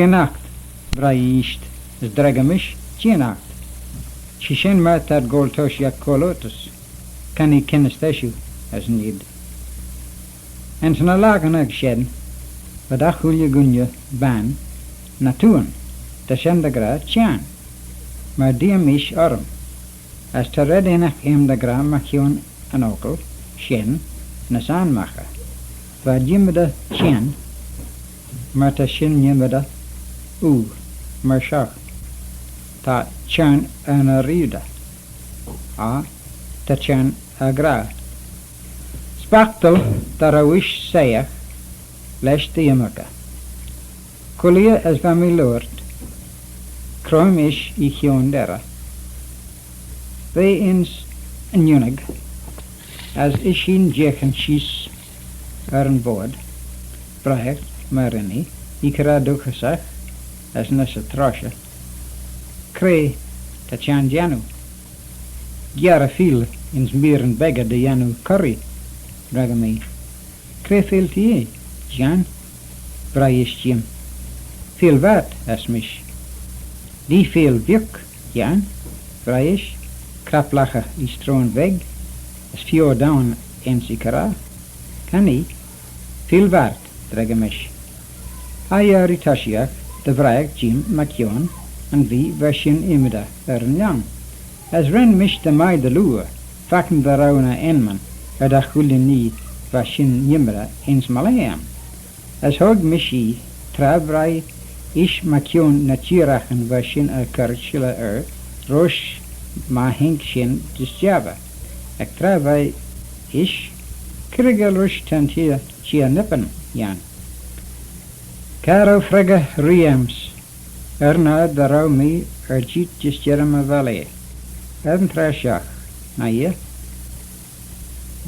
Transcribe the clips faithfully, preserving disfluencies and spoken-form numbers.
Cre'n aght? Vrie ee eisht, as dreggyr mish, jean aght? She shen myr t'ad goll toshiaght cur loayrtys, cha nee kinnys da shiu, as nied. Ayns ny laghyn shen, va dagh ooilley ghooinney bane ny thieyn, ta shen dy ghra çhiarn, myr dheie mish orrym, as ta red ennagh aym dy ghra mychione yn ockle shen ny s'anmagh eh. Va jimmyder çhiarn, myr ta shin nimmyder oo, myr shoh, ta çhiarn er ny reayder, ah, ta çhiarn er gra. Spagtal dy row ish soiaghey lesh dy ymmyrkey. Cooilley as va mee loayrt, croym ish e chione derrey, v'eh ayns yn uinnag, as ish jeeaghyn sheese er yn voayrd, briaght myr ren ee, e creoi dooghyssagh as ny s'atroshey. Cre ta çhiarn jannoo? Giarrey feeal ayns meeryn beggey dy yannoo curry, dreggyr mee. Cre feeal t'ee, Jan? Vrie ish jeem. Feeal vart, as mish. Dee feeal vieau, Jan, vrie ish, craplaghey e stroan veg, as feeu dowin ayns e creoi. Cha nee. Feeal vart, dreggyr mish. Hie er y toshiaght dy vragh jeem mychione yn vee va shin ymmydey er yn lhong. As ren mish dy mie dy liooar, fakin dy row ny enmyn er dagh ooilley nhee va shin ymmydey ayns my laa aym. As hoig mish ee, tra vrie ish mychione ny çheeraghyn va shin er cur shilley er, roish my haink shin dys jiabbey. Agh tra vrie ish, c'red goll rish ta'n çheer, çheer nippyn, Jan? Cha row freggyr ree aym's, er yn oyr dy row mee er jeet dys jerrey my valley. Er yn traa shoh, ny yeih,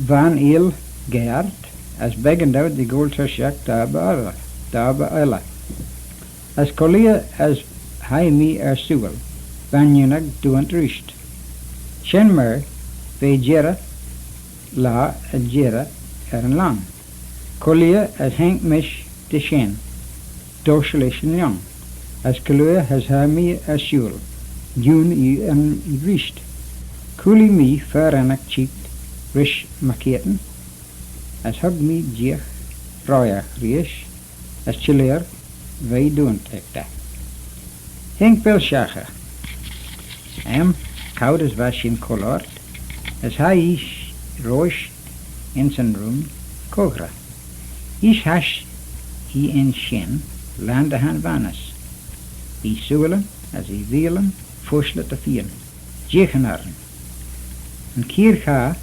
va'n eill gy art, as beggan dou dy goll toshiaght dy obbyr elley, dy obbyr elley. As cooilley as hie mee er sooill, va'n uinnag dooynt reesht. Shen myr, v'eh jerrey laa y jeerey er yn lhong. Cooilley as haink mish dy shen, doshil ish yn lhong, as cooilley as hie mee er sooill, lhiune ee yn reesht. Chooilley mee fer ennagh çheet rish my keayrtyn, as hug mee jeeagh roiagh reesht, as çhelleyr v'eh dooynt ec dou. Haink vel shaghey aym, choud as va shin culloort, as hie ish roish ayns yn room coghrey. Ish hash ee ayns shen, lane dy hayrn-vannaghys. E sooillyn as e veeallyn foshlit dy feeyn, jeeaghyn orrin. Yn cheead ghra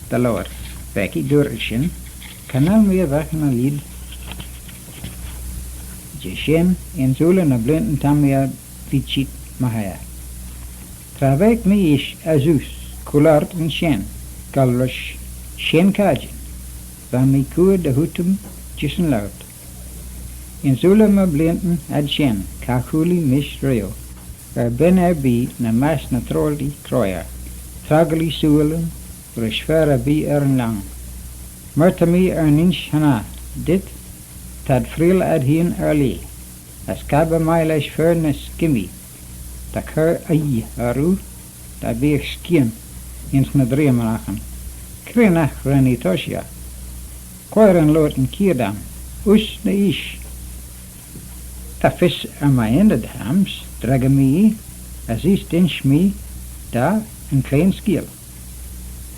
dy loayrt Becky, dooyrt eshyn, cha nel mee er vakin y lheid jeh shen ayns ooilley ny bleeantyn ta mee er ve çheet my heyr. Tra vaik mee ish as uss culloort ayns shen, goll rish shenn cadjin, va mee cooid dy hootym jeh'n loayrt. Ayns ooilley my bleeantyn ayd shen cha chooilley mish rieau er ben erbee ny mass ny troailtee croiagh, troggal e sooillyn rish fer erbee er yn lhong. Myr ta mee er n'insh hannah dhyt, t'ad freayll ad hene er lheh, as cha by mie lesh fer ny skimmee dy chur oie orroo, dy beagh skian ayns ny dreeym aghin. Cre'n aght ren ee toshiaght? Quoi ren loayrt yn cheead aym? Uss ny ish? Ta fys er my ynnyd aym's, dreggyr mee, as eisht insh mee da yn clane skeeal.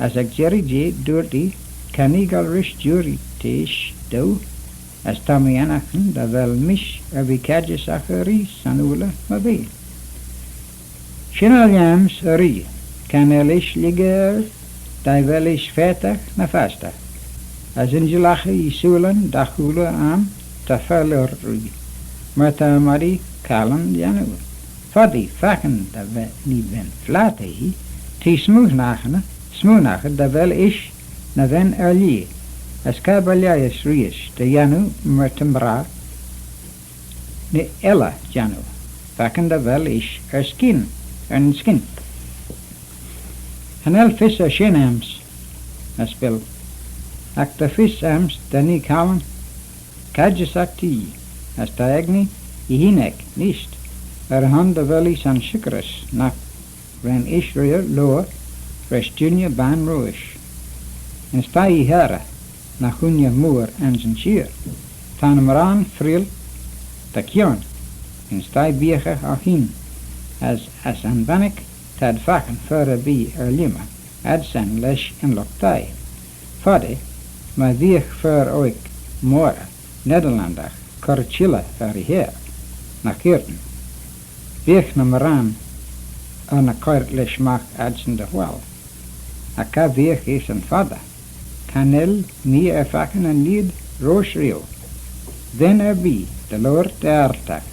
As ec jerree jeh dooyrt ee, cha nee goll rish juirree t'eh ish daue, as ta mee ennaghtyn dy vel mish er ve cadjysagh urree son ooilley my vee. Shen er lhiam's urree, cha nel ish lhiggey er dy vel ish faatagh ny fastyr, as ynjyllagh ee sooillyn dy chooilley aym ta fer loayrt r'ee, myr ta maddee callin jannoo. Foddee, fakin dy ve-, nee ven flat eh, t'ee smooinaghtyn, smooinaghtyn dy vel ish ny ven er lheh, as cha by lhiass reesht dy yannoo myr ta mie ry elley jannoo, fakin dy vel ish er skyn, er nyn skyn. Cha nel fys er shen aym's, as Bill, agh ta fys aym's dy nee callin cadjysagh t'ee, as ta eginee Ee hene eck, neesht, er y hon dy vel ee son shickyrys nagh ren ish reayll loayr rish dooinney bane roish. Yn sthie ee harey, ny hooinney mooar ayns yn çheer, ta ny mraane freayll dy Chione, yn sthie beaghey eh hene, as, as yn vannaght t'ad fakin fer erbee er-lhimmey adsyn lesh yn lught-thie. Foddey, my veagh fer oik Moirey, Nederlandagh, cur çhilley er e hayrn, ny keayrtyn, veagh ny mraane er ny coyrle lesh magh adsyn dy whaal. Agh cha veagh eisht yn foddey. Cha nel mee er fakin yn lheid roish rieau. Ven erbee dy loayrt dy arltagh,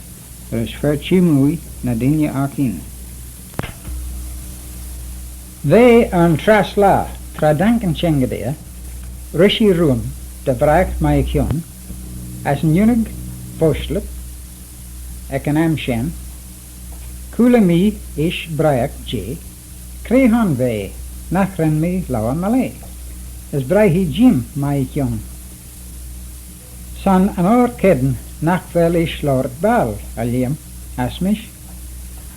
rish fer çheumooie ny dooinney eh hene. V'eh yn trass laa, tra daink yn çhengey dhyr, rish e rhum dy bragh mie Chione, as yn uinnag foshlit ec yn aym shen, cooyl mee ish briaght jeh, cre hon v'eh nagh ren mee loayr my laa, as breagh ee jeem mie Chione. Son yn oyr cheddin nagh vel ish loayrt baal, er-lhiam, as mish.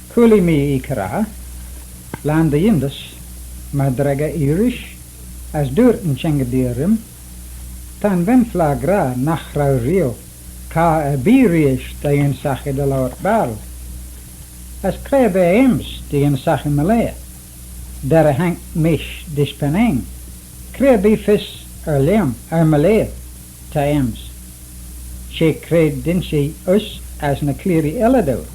Cooyl mee ee coraa, lane dy yindys, my dreggyr ee rish, as dooyrt yn çhengey dhyr rhym, ta'n ven-flaagh gra nagh row rieau caa erbee reesht dy ynsaghey dy loayrt baal. As cre v'eh ayms dy ynsaghey my laa, derrey haink mish dys Penang? Cre erbee fys er-lhiam er my laa ta ayms? She cre dinsh ee uss as ny cleearree elley dou?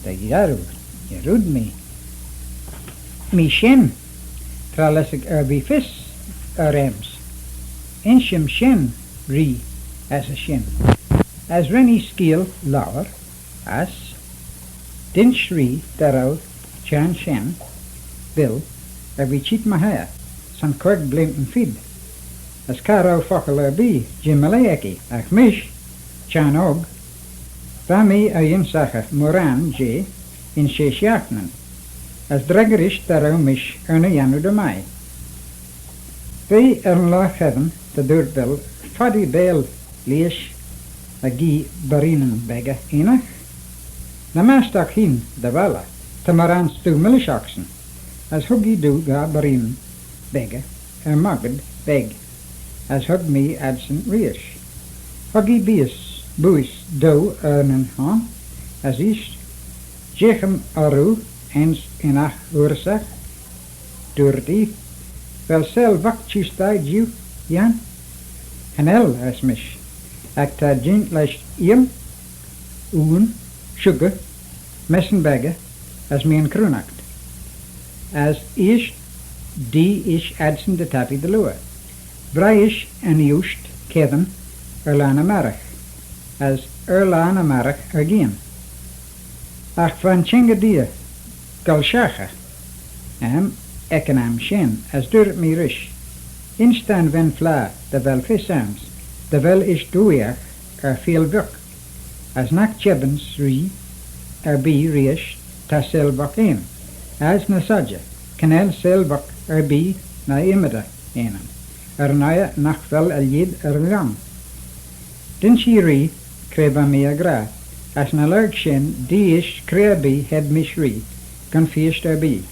Dy yarroo, yarrood mee, mee shen, tra lhigg's erbee fys er ayms. Inshym shen r'ee as y shenn. As ren ee skeeal loayr, as dinsh r'ee dy row çhenn shenn, Bill, er ve çheet my haghey, son queig bleeantyn feed, as cha row fockle erbee jeh my laa echey, agh mish, çhenn aeg, va mee er ynsaghey mooarane jeh yn shey shiaghtinyn, as dreggyr ish dy row mish er ny yannoo dy mie. V'eh er yn laa cheddin dy dooyrt Bill, foddee beeal lesh y gee barreenyn beggey ennagh. Ny mast'oc hene dy valley, ta mooarane stoo millish ocsyn, as hug ee dou ghaa barreenyn beggey er moggid beg, as hug mee adsyn reesht. Hug ee booise, booise dou er nyn hon, as eisht jeeaghym orroo ayns yn aght oayrsaghey, dooyrt ee, vel seihll vuck çheusthie jeu, Yian? Cha nel, as mish, agh ta jeant lesh eeym, ayn, shugar, messyn beggey, as meeyn croonaght. As eisht d'ee ish adsyn dy tappee dy liooar. Vrie ish yn eeast cheddin er laa ny marragh, as er laa ny marragh er-giyn. Agh va'n çhengey dhyr goll shaghey aym ec yn aym shen, as dooyrt mee rish, insh da'n ven-flaagh dy vel fys ayms dy vel ish dooiaght er feayll vioc, as nagh çhebbyns r'ee erbee reesht ta seihll vuck ayn, as ny sodjey, cha nel seihll vuck erbee ny ymmydey ayn, er yn oyr nagh vel e lheid er lhiam. Dinsh ee r'ee cre va mee er gra, as ny lurg shen d'ee ish cre erbee hed mish r'ee, gyn feayst erbee.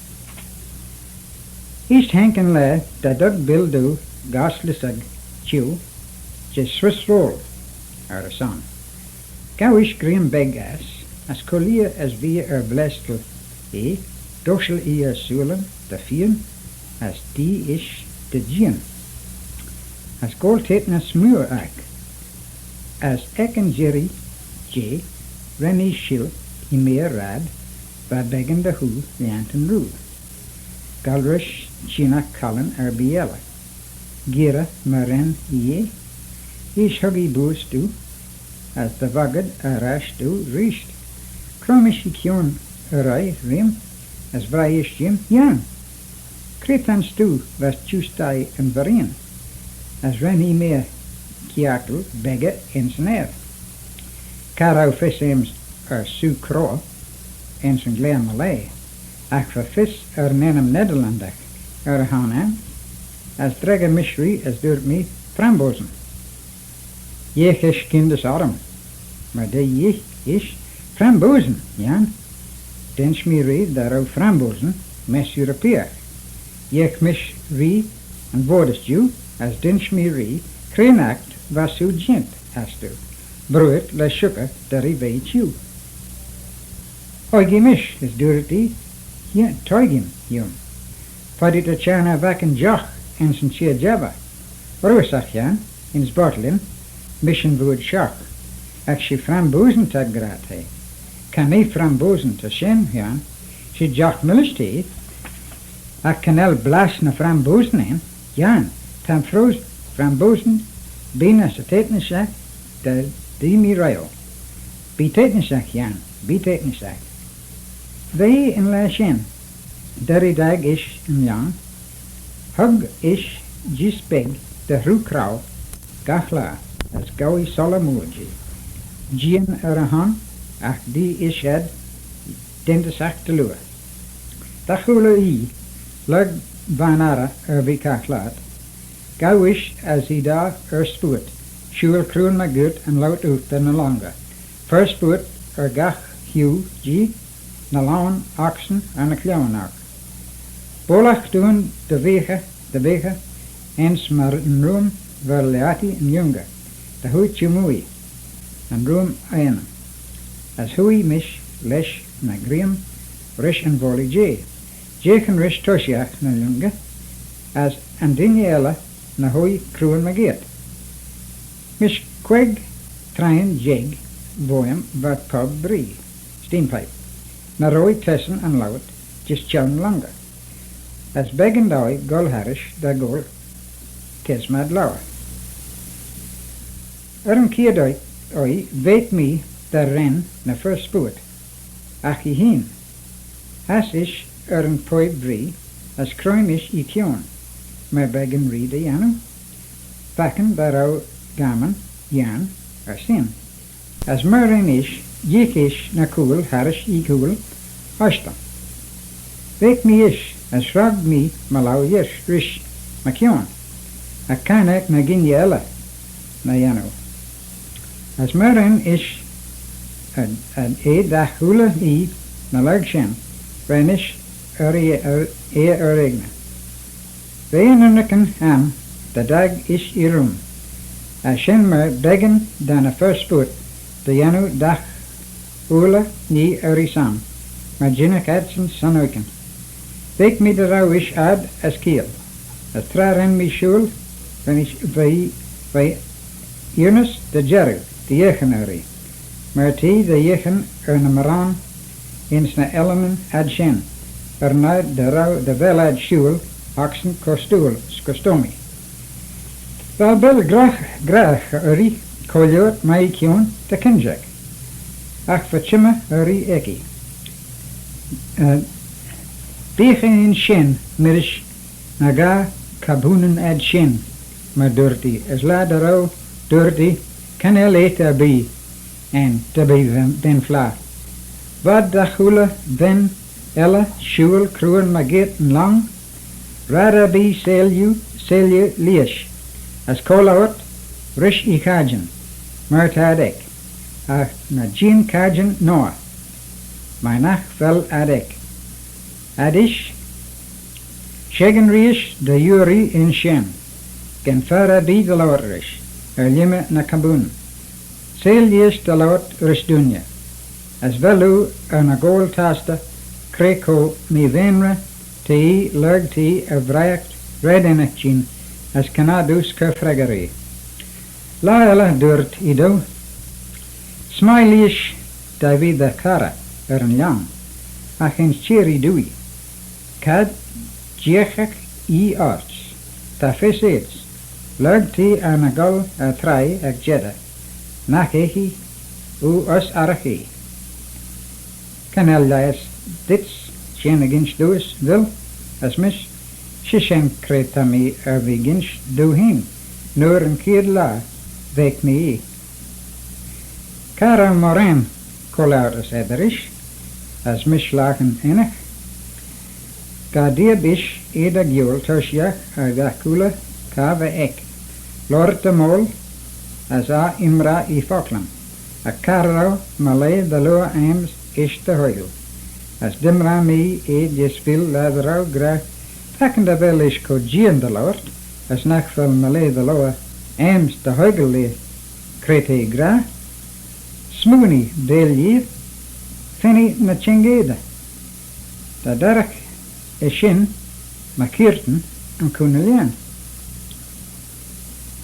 Eisht haink yn laa dy dug Bill dou goll lhigg's çheu jeh Swiss roll er y son. Ghow ish greim beg ass, as co-leah as v'ee er blestyl eh, doshil ee er sooillyn dy feeyn, as d'ee ish dy jeean. As goll toit ny smoo eck, as ec yn jerree jeh ren ee shillee mee er raad va beggan dy hoo lhiantyn roo. Goll rish çhionnaght collin erbee elley. Gearey my ren ee eh, eisht hug ee booise dou, as dy voggad er ash dou reesht. Chroym ish e chione er-ash r'im, as vrie ish jeeym, Yian, cre ta'n stoo va çheusthie yn varreen? As ren ee mee kiartal beggey ayns yn aer. Cha row fys ayms er soo croyr ayns yn glare my laa, agh va fys er yn ennym Nederlandagh er y hon aym, as dreggyr mish r'ee as dooyrt mee, Frambozen. Yeeagh ish kyndys orrym, myr dy yeeagh ish, "Framboosyn, Yian." Dinsh mee r'ee dy row framboosyn mess Europeagh. Yeeagh mish r'ee yn voadyss jiu, as dinsh mee r'ee cre'n aght va shiu jeant, as doo, bruit lesh shugar derree ve çheeu. Hoigee mish, as dooyrt ee, "Hie-, toigee hym. Foddee dty çhiarn er vakin jough ayns yn çheer-jobber. Ruisagh, Yian, ayns boayllyn, mish yn vooar shoh, agh she framboosyn t'ad gra t'eh." "Cha nee framboosyn ta shen, Yian. She jough millish t'eh, agh cha nel blass ny framboosyn ayn. Yian, ta'n frost framboosyn beayn ayns y taitnishagh dy, dy mee reuyl. Bee taitnishagh, Yian, bee taitnishagh." V'eh yn laa shen, derree dt'aag ish yn lhong, hug ish jees beg dy hroo craue gagh laa, as ghow ee soylley mooar jeh. Jeean er y hon, agh d'ee ish ad dentysagh dy liooar. Dy chooilley oie, lurg va'n arrey er ve caghlaa, ghow ish as e daa fer spooyrt shooyl cruinn mygeayrt yn loayrt ooltey ny longey, fer spooyrt er gagh hiu jeh ny laghyn ocsyn er ny clione oc. Boallagh dooin dy veaghey, dy veaghey, ayns myr yn rhum v'er lhiattee yn lhungey, dy hooit jeu mooie, yn rhum ayrn. As hooie mish lesh ny greeym rish yn volley jeh. Jeeagh yn rish toshiaght ny lhungey, as yn deiney elley ny hoie cruinn mygeayrt. Mysh queig, treih, jeig voym va pob bree, steam pipe, ny roie tessen yn loayrt gys çhioan longey, as beggan doie goll harrish dy gholl kesmadley. Er yn chied oie, oie, vaik mee dy ren ny fer spooyrt, agh ee hene. Hass ish er yn poibe vree, as creim ish e kione, myr beggan r'ee dy yannoo. Fakin dy row garmyn, Yian, er shen. As myr ren ish, yeeagh ish ny cooyl harrish e chooyl ushtal. Vaik mee ish, as shrog mee my laue rish, rish my kione, agh cha naik ny ghooinney elley ny yannoo. As myr ren ish ad, ad eh dy chooilley oie ny lurg shen, ren ish er, er, eh er-eginey. V'eh yn ennagh aym dy dagh ish e rhum, as shen myr beggan da ny fer spooyrt dy yannoo dy chooilley oie er-e-sam, myr jinnagh adsyn son oikyn. Vaik mee dy row ish ard as keeayll, as tra ren mee shooyl, ren ish, v'ee, v'ee earnys dy jarroo dy yeeaghyn urree, myr t'ee dy yeeaghyn er ny mraane ayns ny ellanyn ad shen, er yn oyr dy row, dy vel ad shooyl ocsyn costoil, 's customee. Vel Bill gra-, graihagh urree co-lhiat mie kione dy kinjagh, agh va çhymmey urree echey. Eh, beagh eh ayns shen marish ny ghaa caboonyn ad shen, myr dooyrt ee, as laa dy row, dooyrt ee, cha nel eayst erbee ayn dy bee ven, ven-flah. Vod dy chooilley ven elley shooyl cruinn mygeayrt yn lhong, raad erbee seihll, seihll lesh, as co-loayrt rish e chadjin, myr t'ad eck, agh ny jeean cadjin noa, mie nagh vel ad eck. Ad ish, sheggin reesht dy urree ayns shen, gyn fer erbee dy loayrt rish, er-lhimmey ny caboonyn. Seihll lesh dy loayrt rish dooinney, as vel oo er ny goaill tastey cre cho meevaynrey t'ee lurg t'ee er vraihagh raad ennagh jeein, as cha nod dooys cur freggyree. Laa elley dooyrt ee dou, s'mie lesh da ve dy charrey er yn lhong, agh ayns çheer ee dooie, cha jeeagh ee orts, ta fys ayd's, lurg t'ee er ny goll er traie ec Jeddah, nagh eaghee oo uss arragh ee. Cha nel lhiass dhyt's shen y ginsh dooys, Bill, as mish, she shen cre ta mee er ve ginsh dou hene, noa yn chied laa vaik mee ee. Cha row Moran co-loayrtys eddyr ish, as mish laghyn ennagh. Ga deeab ish eh dy ghiul toshiaght er dy chooilley cha va eck, loayrt dy moyll, as eh imraa e focklyn, Agh cha row my laa dy liooar aym's ish dy hoiggal, as dimraa mee eh jeh s'feayl laghyn dy row gra, fakin dy vel ish co jeean dy loayrt, as nagh vel my laa dy liooar aym's dy hoiggal eh cre t'eh gra. Smooinee, dy liooar, fenee ny çhengeyder. Dy darragh eshyn my keayrtyn yn cooney lhiam.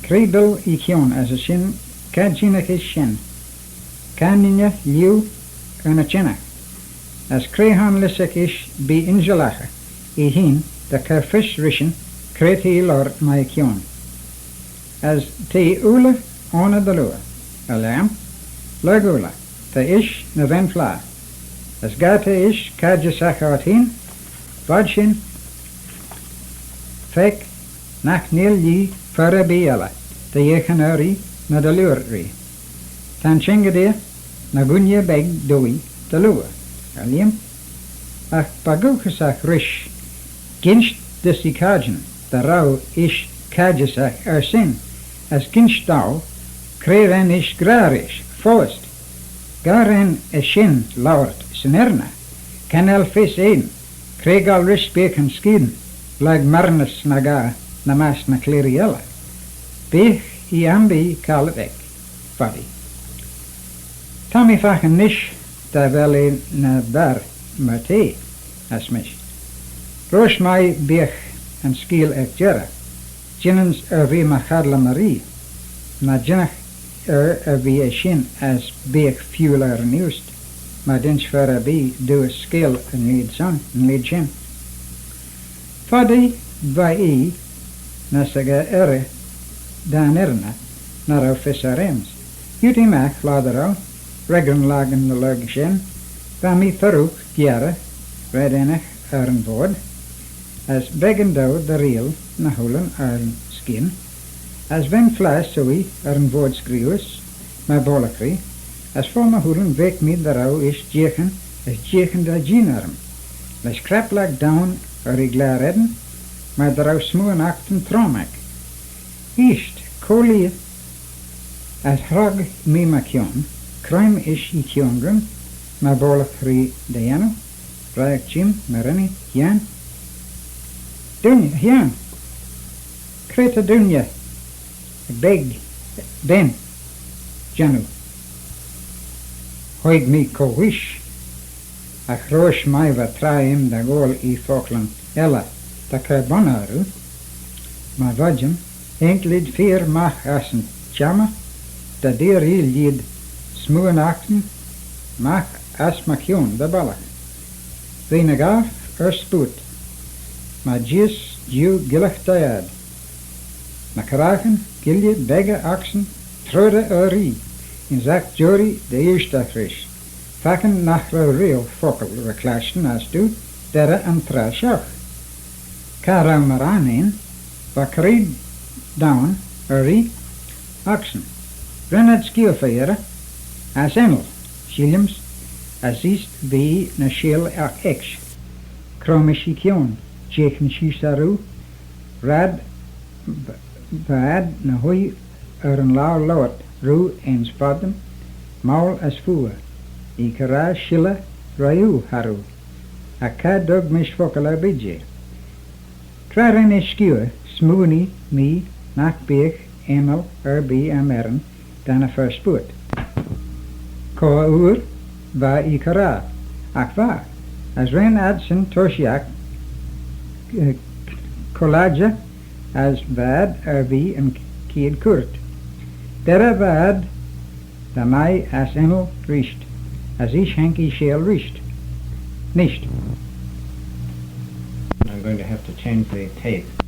Cre bill ee kione, as eshyn, cha jeanagh ish shen? Cha ninney lhiu er ny çhennagh? As cre hon lhisagh ish bee inshaghlagh ee hene dy chur fys rishyn cre t'ee loayrt myr kione? As t'eh ooilley ayney dy liooar, er lhiam, lurg ooilley, ta ish ny ven-flaih. As ga ta ish cadjysagh ort hene, vod shin, faic nagh neayl lhee fer erbee elley dy yeeaghyn er ree ny dy liooar ree. Ta'n çhengeyder ny ghooinney beg dooie dy liooar, er lhiam. Agh by ghooghyssagh rish ginsh dys ee cadjin dy row ish cadjysagh er shen, as ginsh dou cre ren ish gra rish foast. Ga ren eshyn loayrt 'syn Errynn, cha nel fys ayn cre goll rish beagh yn skyn, lurg marranys ny ghaa ny mac ny cleree elley. Beagh ee ambee callid eck, foddee. Ta mee fakin nish dy vel eh ny barr myr t'eh, as mish. Roish mie beagh yn skeeal ec jerrey, jean-yns er ve my chadley maree, ny jinnagh er, er ve eshyn as beagh feayll er yn oast, myr dinsh fer erbee dooys skeeal yn lheid son, yn lheid shen. Foddee va ee ny s'errey da'n Errynn ny row fys er aym's. Hug ee magh, loayrt dy row, reggan laccan ny lurg shen, va mee fir oc giarrey raad ennagh er yn voayrd, as beggan dou dy reayll ny h-ullin er yn skyn, as ven-flaih sooie er yn voayrd screeuys, myr bollagh ree, as fo my hooillyn vaik mee dy row ish jeeaghyn as jeeaghyn dy jeean orrym, lesh craplagh dowin er e glare eddin, myr dy row smooinaghtyn troym eck. Eisht, co-leah as hrog mee my kione, creim ish e kione rhym, myr bollagh ree dy yannoo, ry-gheddyn my ren ee, Hiarn. Dooinney, Hiarn! Cre ta dooinney beg, ben, jannoo? Hoig mee co-wooish, agh roish mie va traa aym dy ghoaill e focklyn elley dy chur bun orroo, my voddym, haink lhied feayr magh ass yn çhiammey, dy deiyr ee lhied smooinaghtyn magh ass my kione dy bollagh. V'ee ny ghaff er spooyrt, myr jees jeu guillagh dy ad. Ny carraghyn, guilley, beggey, ocsyn, troaiadey er ree, ynsaght juirree dy eayrshtagh rish, fakin nagh row reayll fockle ry-chlashtyn as doo derrey yn traa shoh. Cha row myrraneyn, va creoi dowin er ree, ocsyn. Ren ad skeeal fy irrey, as ennal, sheilym's, as eisht v'ee ny sheeyll ec-, ecksh. Chroym ish e kione, jeeaghyn sheese orroo, raad v-, v'ad ny hoie er yn laue loayrt roo ayns foddym, moal as feayr, e carrey shilley rieau harroo, agh cha dug mish fockle erbee jeh. Tra ren ish skeeal, smooinee mee nagh beagh ennal erbee er mayrn da ny fer spooyrt. Cur oor va e carrey, agh va, as ren adsyn toshiaght, eh, co-lodjey as v'ad erbee yn chied coyrt. Derrey v'ad dy mie as ennal reesht, as ish haink e sheeyll reesht. Neesht. I'm going to have to change the tape.